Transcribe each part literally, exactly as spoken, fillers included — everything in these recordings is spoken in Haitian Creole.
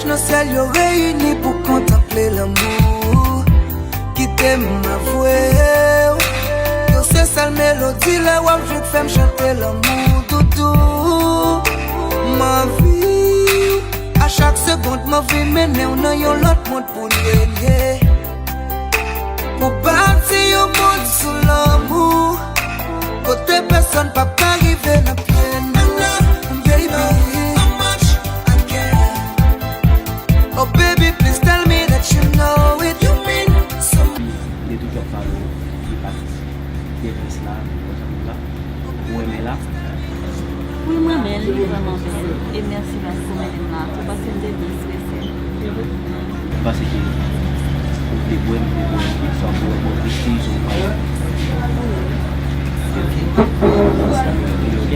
Nan syèl yo reyini pou kontanple lanmou. Kite m avwe w, yo se sèl melodi lè w ap jwe k fè m chante lanmou doudou. M anvi w, a chak segonn m anvi mennen w nan yon lòt mond pou n renye. Pou bati yon mond sou lanmou, kote pèsonn p ap ka rive nan pye n, baby. Oh baby, please tell me that you know it. You mean so much. Li toujou ap pale w, li pa t gen prens la, konsa konsa. Ou renmen la? Wi, m renmen l, li vrèman bèl. E mèsi paske w mennen m la tou, paske m te byen strese. M panse ke ou vle bwè m, m vle bwè m tou, sa w vle bwè m, rete sou pay. Ok. Sa m vle, ok?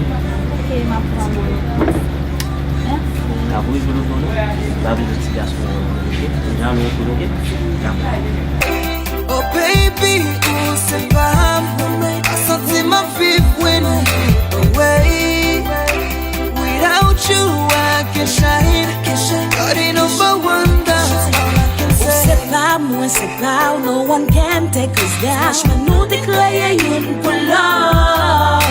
Ok, m ap pran bwè. Mèsi. Ka voye jwe lòt bò non. M pa vle jwe ti gason an, ok? Jan nou, ok? N ap pran. Oh baby, ou se pa m. Pa santi m ap viv when you away. Without you, I can shine. You're the number one, that's all I can say. Ou se pa mwen, se pa w, no one can take us down. Franchman, nou te kreye youn pou lòt.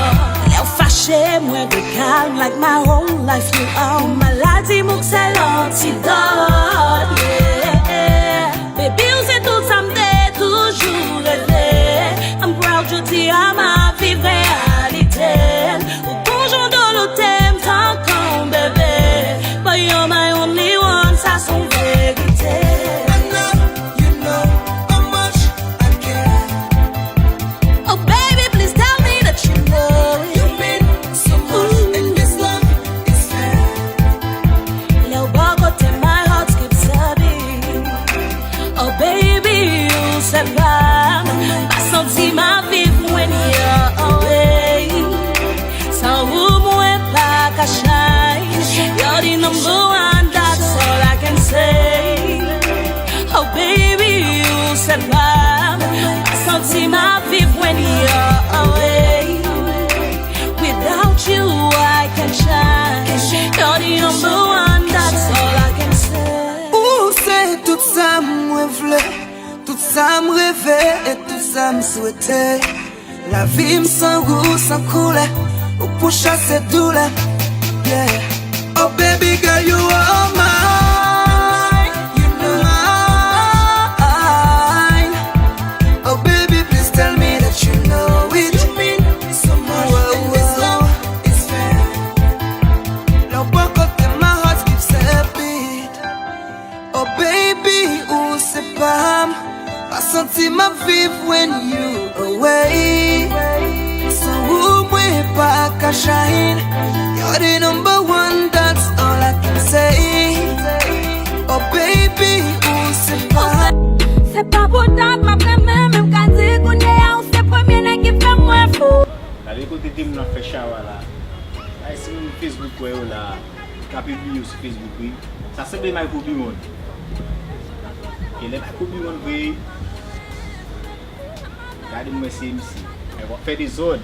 Lè w fache, mwen rekalm like my whole life you own. Maladi m ou k sèl antidòt, yeah. Baby, ou se tout sa m te toujou reve. I'm proud jodi a m ap viv reyalite l. Ou gon jan dolo te m tankou yon bebe. But you're my only one, sa s on verite. I know you know how much I care. Oh baby, please tell me that you know it. You mean so much, and this love is fair. Lè w bò kote m, my heart skips a beat. Oh baby, ou se pa m. Pa santi m ap viv when you're away. San ou mwen pa ka shine. You're the number one, that's all I can say. Oh baby, ou se pa m. Pa santi m ap viv when you're away. Without you, I can shine. You're the number one, that's all I can say. Ou se tout sa mwen vle, tout sa m reve e tout sa m swete. Lavi m san ou, san koulè, ou pou chase doulè. Yeah. Oh baby girl, you are mine. You know mine. Oh baby, please tell me that you know it. You mean so much, and this love is fair. Lè w bò kote m, my heart skips a beat. Oh baby, ou se pa m. Pa santi m ap viv when you away. San ou mwen pa ka shine. You're the number one, that's all I can say. Oh baby, ou se pa m. Se pa pou dat m ap renmen, men m ka di kounye a ou se premye nèg ki fè mwen fou. Gade kote de moun ap fè chawa la. Ay, si moun Facebook wè yo la, ka pibliye yo sou Facebook, wi. Sa sanble Michael Biron. E lè Michael Biron vre, gade m wè se misye. Ay, w ap fè dezòd.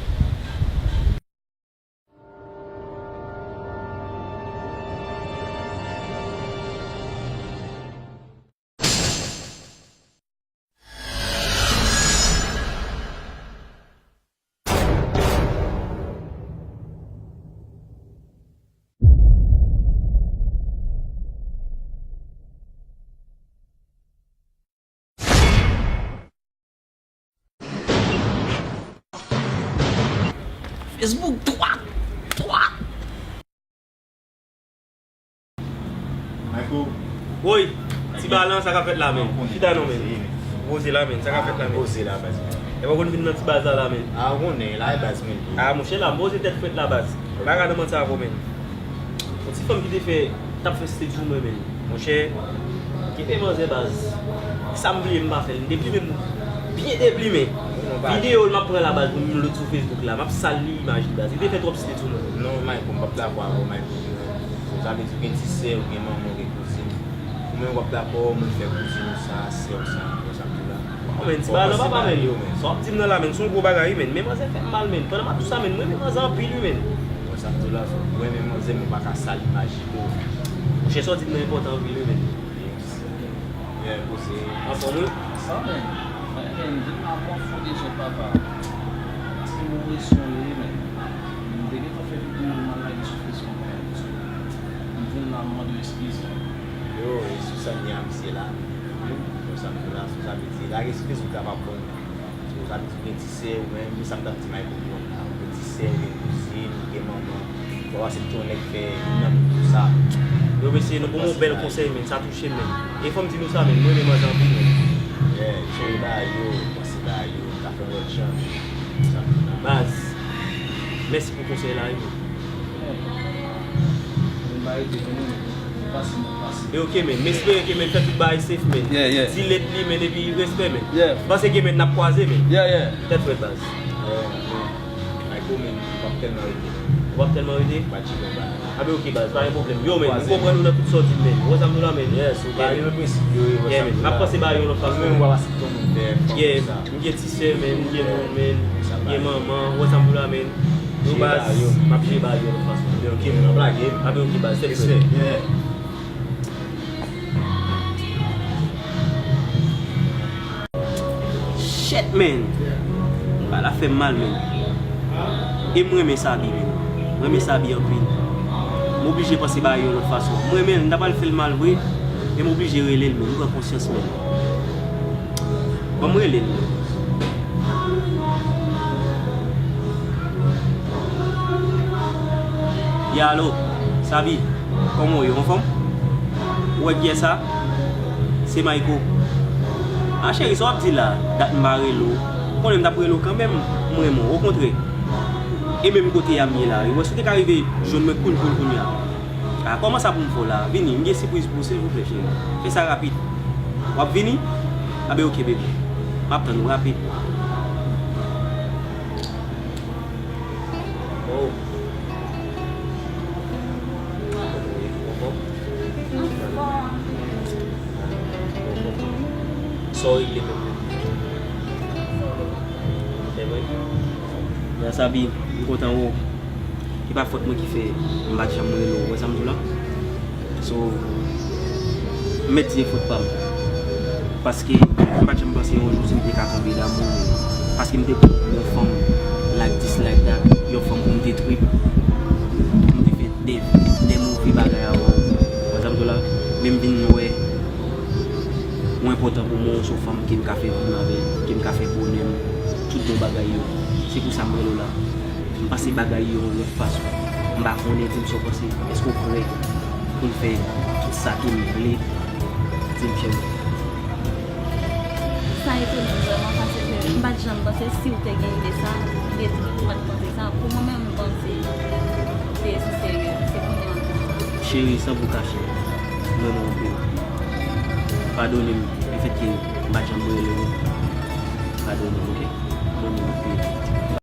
Facebook dwat, dwat. Michael. Woy, ti balan, sa k ap fèt la, men? Chita non, men. Poze la, men. Sa k ap fèt la, men? Poze la, baz. E pa konn vin nan ti baz la, la, men. A, ou konnen, la, e baz, men. A, monchè, la, m poze tèt frèt la, baz. Pa ka nan manti avè w, men. Yon ti fanm ki te fè, t ap fè site sou mwen, men. Monchè, kenbe manzè, baz. Sa m vle, m pa fè l. M deplimen m byen deplimen. Videyo l m ap pran la, baz, pou m load sou Facebook la. M ap sal li imaj li, baz. Li te fè twòp site sou mwen. Non, Michael, m p ap dakò avè w, Michael. Sa vle di ou gen ti sè, ou gen manman, ou gen kouzin. Ou menm w ap dakò, mwen fè kouzin ou sa, sè ou sa, konsa tou la. Bon, men, ti balan papa, men. Sa w ap di m nan la, men, se yon gwo bagay, wi, men. Men manzè fè m mal, men. Pandan m ap di w sa, men, mwen renmen manzè anpil, wi, men. Konsa tou la, fò w renmen manzè, men w pa ka sal imaj li tou. Chè, sa w di m nan enpòtan anpil wi, men. Yeah, poze. Anfòm wi. Sa, men. Men, men, m vin la mò fò de zòt, papa. Paske m obeson li ye, men. M te gentan fè videyo, m al lage sou Facebook, men. M vin la, m mande w eskiz. Yo, e sou sa m ye a, misye la. Wi. Sou sa m ye la, sou sa m ye la. Lage sou Facebook la, pa pran. Sou sa m ye, ou gen ti sè, ou menm, men sa m t ap di Michael Brown la. Ou gen ti sè, ou gen kouzin, ou gen manman. Bon, se tout yon nèg fè youn nan moun pou sa. Yo, mesye, nou ban m yon bèl konsèy, men. Sa touche m, men. E fò m di nou sa, men. Mwen, men, manzè anpil, men. Yeah, cheri ba yo, panse ba yo, ka fè lòt jan. Sa m di la. Baz, mèsi pou konsèy la, wi, men. Mwen ba yo de, men, men, pase, men, pase. E ok, men. M espere ke, men, fè tout bagay safe, men. Yeah, yeah. Di lèt li, men, epi respè, men. Yeah. Panse ke, men, n ap kwaze, men. Yeah, yeah. Tèt frèt, baz. Mayko, men, m p ap tèlman rete. Ou p ap tèlman rete? M pa tcheke anba. A ben, ok, baz, pa gen pwoblèm. Yo, men, m konprann ou nan tout sa w di m, men. Ou wè sa m di w la, men? Yeah, so, pa gen prensip yo, ou wè sa m di w la. M ap panse ba yo yon lòt fason. Ou menm, ou pa pase ton moun dèyè fanm konsa. Yeah, m gen ti sè, men, m gen moun, men, m gen manman, ou wè sa m di w la, men. Yo, baz, m ap jere ba yo yon lòt fason. A ben, ok, men, m ap lage. A ben, ok, baz, tèt frèt. Respè. Yeah. Shit, man. Bagay la fè m mal, man. E m renmen Sabi, man. M renmen Sabi anpil. M oblije panse ba yo yon lòt fason. M renmen l, m ta pral fè l mal vre, men m oblije rele l, man. M pran konsyans, man. Ban m rele l. Ya, alo, Sabi, kòman w ye, w anfòm? Ou wè kiyès sa? Se Mayko. A cheri, sa w ap di la? Dat m pa rele w. Ou konnen m t ap rele w kanmenm, m renmen w, okontrè. E menm kote a m ye la, wi. Ou wè si w te ka rive jwenn mwen kounye kounye kounye a. A, kòman sa pou m fè w la? Vini, m gen sipriz pou ou, silvouplè, cheri. Fè sa rapid. W ap vini? A ben, ok, baby. M ap tann ou rapid. Oh. Sa w regle menm? Fè mwen. Gran Sabi, m kontan wè w. E pa fòt mwen ki fè m pa t janm rele w, ou wè sa m di w la? So, m mèt di e fòt pa m. Paske m pa t janm panse yon jou si m te ka tonbe damou, men paske m te pran yon fanm like this, like that, yon fanm pou m te trip, pou m te fè de, de move bagay avè w. Ou wè sa m di w la? Men m vin wè ou enpòtan pou mwen, ou se yon fanm ke m ka fè vi m avè l, ke m ka fè bonè m, tout bon bagay yo. Se pou sa m rele w la. M panse bagay yo yon lòt fason. M pa konnen, di m sa w panse. Èske w prè pou n fè tout sa ke m vle? Di m, cheri. Sa etone m vrèman, paske m pa t janm panse si w te gen ide sa, m te di m pa t panse sa. Pou mwen menm, m panse se, se serye, se kounye a m di sa. Cheri, san pou kache, m renmen w anpil. Padone m lefètke m pa t janm rele w. Padone m, oke? M renmen w anpil.